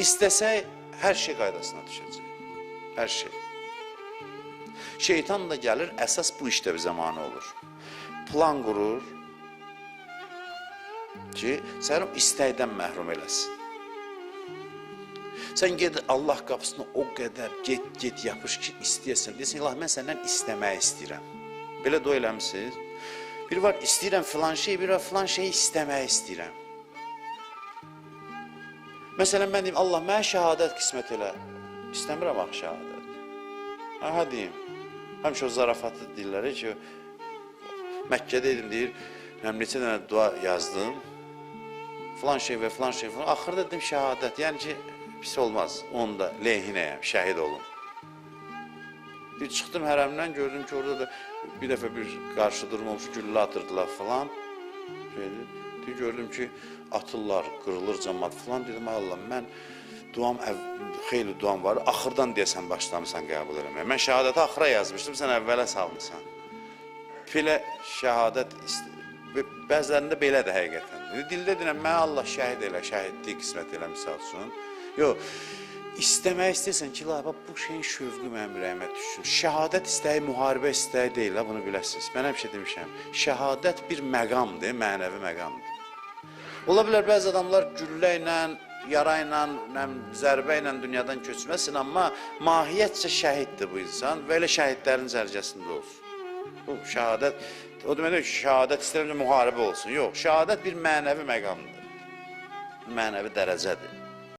İstəsək, hər şey qaydasına düşəcək. Hər şey. Şeytan da gəlir, əsas bu işdə bizə mane olur. Plan qurur ki, səni o istəkdən məhrum eləsin. Sən ged Allah qapısına o qədər get yapış ki, istəyəsən. Deyəsən, Allah, mən səndən istəməyi istəyirəm. Belə dua eləmisiniz? Bir var istəyirəm filan şey, bir var filan şeyi istəməyi istəyirəm. Məsələn, mən deyim, Allah, mənə şəhadət qismət elə. İstəmirəm axı şəhadət. Aha deyim. Həmişə o zarafatı deyirlər ki, Məkkədə idim, deyir, mən neçə dənə dua yazdım. Filan şey və filan şey filan. Axırda dedim şəhadət. Yəni ki, pis olmaz. Onda lehinəyəm, şəhid olum. Bir çıxdım hərəmdən, gördüm ki, orada da bir dəfə bir qarşı durma olmuş, güllə atırdılar filan. Şeydir. Deyir, gördüm ki, atırlar, qırılır cəmaat filan. Dedim, ay Allah, mən duam, xeyli duam var, axırdan deyəsən başlamısan qəbul eləməyə. Mən şəhadəti axıra yazmışdım, sən əvvələ salmısan. Belə şəhadət, bəzilərində belədir həqiqətən. Dildə deyirəm, mənə Allah şəhid elə, şəhidlik qismət elə, misal üçün. Yox, istəmək istəyirsən ki, la, bax, bu şeyin şövqü mənim ürəyimə düşsün. Şəhadət istəyi müharibə istəyi deyil, la, bunu biləsiniz. Mən həmişə demişəm, şəhadət bir məqamdır, mənəvi məqamdır. Ola bilər bəzi adamlar güllə ilə, yara ilə, zərbə ilə dünyadan köçməsin, amma mahiyyətcə şəhiddir bu insan və elə şəhidlərin cərgəsində olsun. Bu şəhadət, o demək deyil ki, şəhadət istəyirəm ki, müharibə olsun. Yox, şəhadət bir mənəvi məqamdır, mənəvi dərəcədir.